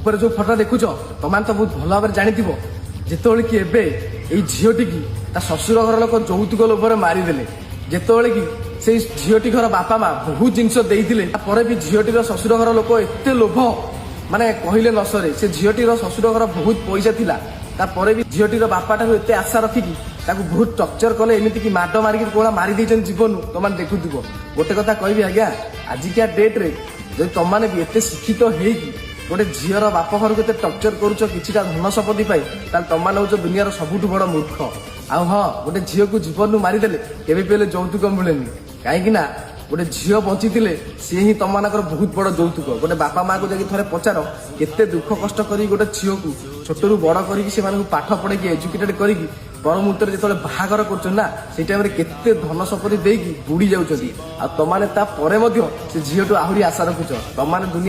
ଉପରେ ଯୋଉ ଫଟୋ ଦେଖୁଛ, ତମାନେ ତ ବହୁତ ଭଲ ଭାବରେ ଜାଣିଥିବ, ଯେତେବେଳେ କି ଏବେ ଏଇ ଝିଅଟିକି ତା ଶ୍ୱଶୁର ଘର ଲୋକ ଯୌତୁକ ଲୋଭରେ ମାରିଦେଲେ। ଯେତେବେଳେ କି ସେଇ ଝିଅଟି ଘର ବାପା ମା ବହୁତ ଜିନିଷ ଦେଇଥିଲେ, ତାପରେ ବି ଝିଅଟିର ଶ୍ୱଶୁର ଘର ଲୋକ ଏତେ ଲୋଭ, ମାନେ କହିଲେ ନ ସରେ। ସେ ଝିଅଟିର ଶ୍ୱଶୁର ଘର ବହୁତ ପଇସା ଥିଲା, ତାପରେ ବି ଝିଅଟିର ବାପା ଠାରୁ ଏତେ ଆଶା ରଖିକି ତାକୁ ବହୁତ ଟର୍ଚର କଲେ। ଏମିତି କି ମାଡ଼ ମାରିକି କୋଳା ମାରି ଦେଇଛନ୍ତି ଜୀବନରୁ। ତମାନେ ଦେଖୁଥିବ। ଗୋଟେ କଥା କହିବି ଆଜ୍ଞା, ଆଜିକା ଡେଟ୍ରେ ଯଦି ତମାନେ ବି ଏତେ ଶିକ୍ଷିତ ହେଇକି ଗୋଟେ ଝିଅର ବାପ ଘରକୁ ଏତେ ଟର୍ଚର କରୁଛ କିଛିଟା ଧନ ସମ୍ପତ୍ତି ପାଇଁ, ତାହେଲେ ତମାନେ ହଉଛ ଦୁନିଆର ସବୁଠୁ ବଡ ମୂର୍ଖ। ଆଉ ହଁ, ଗୋଟେ ଝିଅକୁ ଜୀବନରୁ ମାରିଦେଲେ କେବେ ବି ହେଲେ ଯୌତୁକ ମିଳେନି। କାହିଁକି ନା ଗୋଟେ ଝିଅ ବଞ୍ଚିଥିଲେ ସିଏ ହିଁ ତମମାନଙ୍କର ବହୁତ ବଡ ଯୌତୁକ। ଗୋଟେ ବାପା ମାକୁ ଯାଇକି ଥରେ ପଚାର, କେତେ ଦୁଃଖ କଷ୍ଟ କରିକି ଗୋଟେ ଝିଅକୁ ଛୋଟରୁ ବଡ କରିକି, ସେମାନଙ୍କୁ ପାଠ ପଢେଇକି, ଏଜୁକେଟେଡ କରିକି, ପର ମୁହୂର୍ତ୍ତରେ ଯେତେବେଳେ ବାହାଘର କରୁଛନ୍ତି ନା, ସେଇ ଟାଇମରେ କେତେ ଧନ ସମ୍ପତ୍ତି ଦେଇକି ବୁଡି ଯାଉଛନ୍ତି। ଆଉ ତମାନେ ତାପରେ ମଧ୍ୟ ସେ ଝିଅଠୁ ଆହୁରି ଆଶା ରଖୁଛ ତମାନେ ଦୁନିଆ।